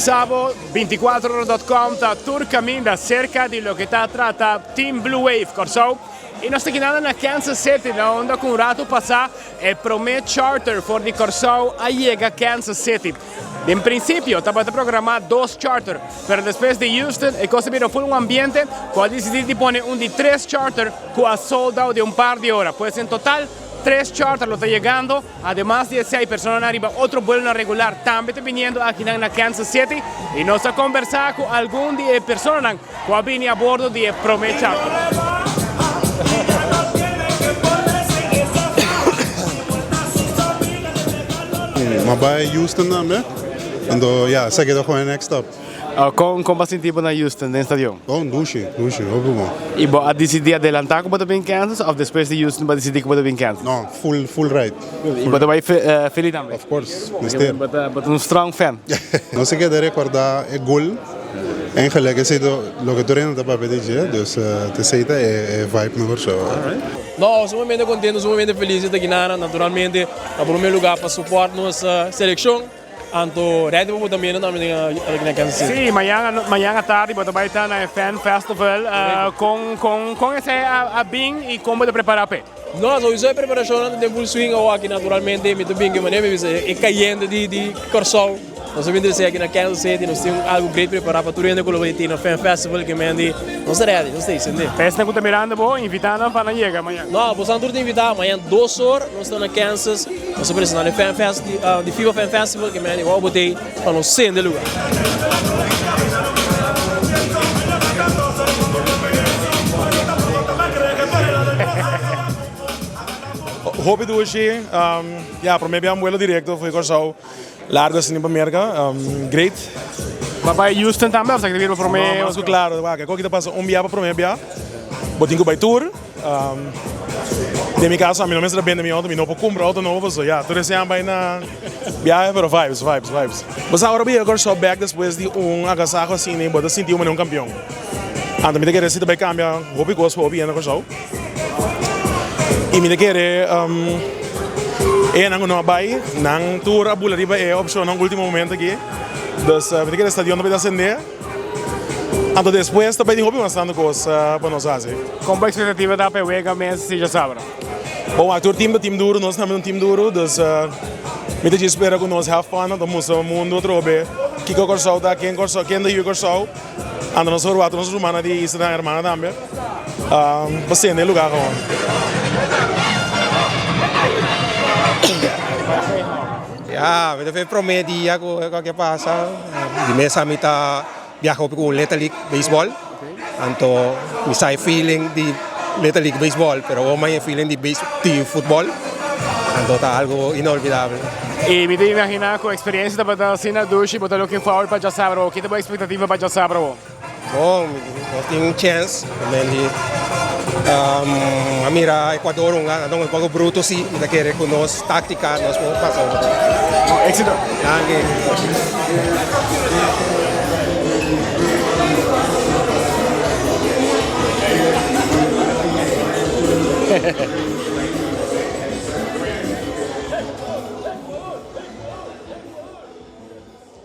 bisa bo, 24ora.com ta tur caminda cerca di loke ta trata Team Blue Wave Corsou. Y nos ta kinanda na Kansas City, na unda cu un rato pasa e prome charter for di Corsou a yega Kansas City. Den principio tabata programa dos charter, pero despues di Houston e cos a bira full un ambiente cu a dicidi di pone un di tres charter cu a sold out den un par di ora. Pues en total tres charter lo ta yegando, ademas di esey personanan riba otro buelonan regular tambe ta biniendo akinan na Kansas City y nos a conversa cu algun di e personanan cu a bini a bordo di e prome charter. M'a bai Houston tambe, anto ya esaki ta gewoon e next stop. Kon kon bo a sinti bo na Houston den stadion? Bon, dushi, dushi, hopi bon. I bo a disidí adelantá ku bo ta bin Kansas òf despues di Houston bo a disidí ku bo ta bin Kansas? No, full, full ride. I bo ta bai Philly tambe? Of course, mester. Bo ta bo ta un strong fan. Nos a keda rekordá e gol, eigenlijk esei ta loke tur hende ta papia di dje, dus esei ta e vibe na Kòrsou. No, sumamente contento, sumamente feliz di ta aki Naturalmente, na primer lugar pa support nos seleccion. Anto ready pa bo ta mira tambe den aki na Kansas City. Sí, mañan mañan atardi bo ta bai ta na e Fan Festival. Con con con esei a bin y con bo ta prepara p'e? No, sowieso e preparacionnan ta den full swing awo aki naturalmente. Mi ta bin ke manera mi bisa e cayente di di Kòrsou. Nos a bin trese aki na Kansas City. Nos tin algo great prepara pa tur hende ku lo bai tin na Fan Festival ke men di nos ta ready, nos ta sende. Esnan ku ta mirando bo, invita nan pa nan yega mañan. No, bosan tur ta invita. Mañan dos or nos ta na Kansas. Nos ta presenta na e Fan Fest di FIBA Fan Festival ke men di wou bo tei pa nos sende lugar. Hopi dushi, ya prome bia un vuelo directo for di Kòrsou largo asina pa Merka, great. Bo a bai Houston tambe of sa ki ta bira bo prome? No, mas ku klaro, wak, e koki ta pasa un bia pa prome bia, bo tin ku bai tur. Den mi kaso ami no mester a bende mi auto, mi no por kumpra auto nobo pasobra ya tur esei a bai na biahe pero vibes, vibes, vibes. Bo sa ora bo yega Kòrsou bèk despues di un agasaho asina bo ta sinti un manera un kampion. Anto mi ta kere si ta bai kambia hopi kos pa hopi hende na Kòrsou i mi ta kere e hendenan ku no a bai nan tur a bula riba e opshonnan ultimo momento aki. Dus mi ta kere stadion ta bai ta asendé. Anto despues ta bay tin hopi mas tantu kos pa nos hasi. Kon bo ekspektativa ta pa e wega mes si djasabra? Bon wak tur team ta team duru, nos tambe ta un team duru, dus mi ta djis spera ku nos have fun, anto mustra mundu atrobe kiko Kòrsou ta, ken Kòrsou, ken ta yu Kòrsou, anto nos por wak tur nos rumannan di islanan hermana tambe pa sende e luga gewoon. Ya, mi ta fe prome dia ku loke a pasa. Di mesa mi ta biaha hopi ku Little League Baseball. Anto mi sa e feeling di Little League Baseball, pero awor mi a feeling di di futbol. Anto ta algo inolvidabel. I mi ta imagina ku eksperiencia tabata asina dushi, bo ta looking forward pa djasabra awor. Ki ta bo ekspektativa pa djasabra awor? Bon, nos tin un chance. A mira Ecuador hunga, nan ta un poco bruto si, mi ta kere cu nos tactica nos por pasa over. Bon, exito. Danki.